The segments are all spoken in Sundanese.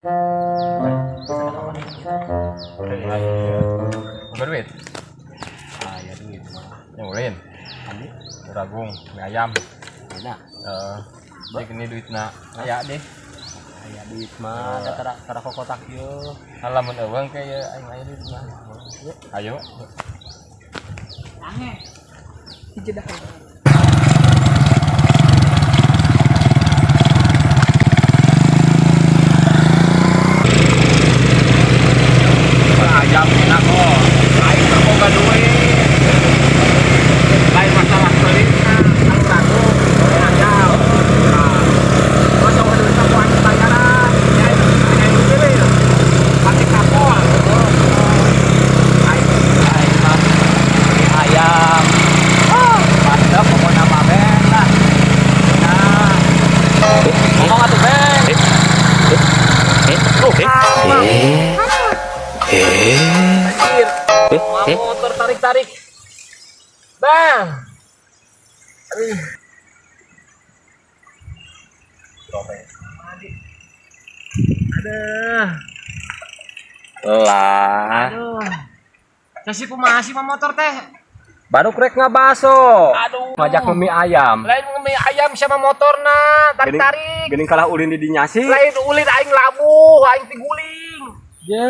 Boga duit. Aya duit mah. Yang ulin. Anu, Ragung, mie ayam. enak. Eh, uh, ini duitna aya deh. Aya duit mah da tara tara kokotak ieu. Lamun eueung kayak aing aya duit mah. Ayo. Ayam enak kok. Aing teu boga duit. Lain masalah seulina, anu ragu, ayam. Nah, masa udah bisa ku aing bayaran. Ya, aing pilih. Pati kapol. Aing aing mah beli ayam. Ah, mantap pokoknya mah Ben lah. Nah, ngomong atuh Ben. Anjir. Motor tarik-tarik. Bang. Aduh. Aduh. Lah, Aduh. Kasih kumaha sih mah motor teh? Baru krek ngabaso. Aduh. Ngajak mie ayam. Lain mie ayam sama motorna, tarik-tarik. Geuning kalah ulin di dinya sih. Lain ulin aing labuh, aing tiguling. Ye.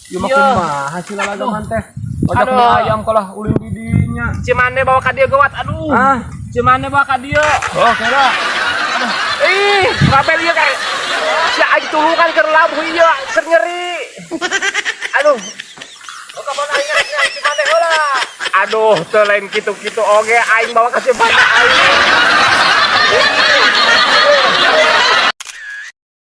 Ieu mah Iya. kumaha sih lalagaman teh? Ngajak Aduh. mie ayam kalah ulin di dinya. Cimande bawa ka dieu gawat, aduh. Ah. Cimande bawa ka dieu. Oh, kira. Ih, rabel ieu kayak si aing tulungan keur labuh ieu, keur nyeri. Aduh. Oh, kapan aing rek nya Cimande heula. Aduh, teu lain kitu-kitu oge aing bawa ka Cimande aing.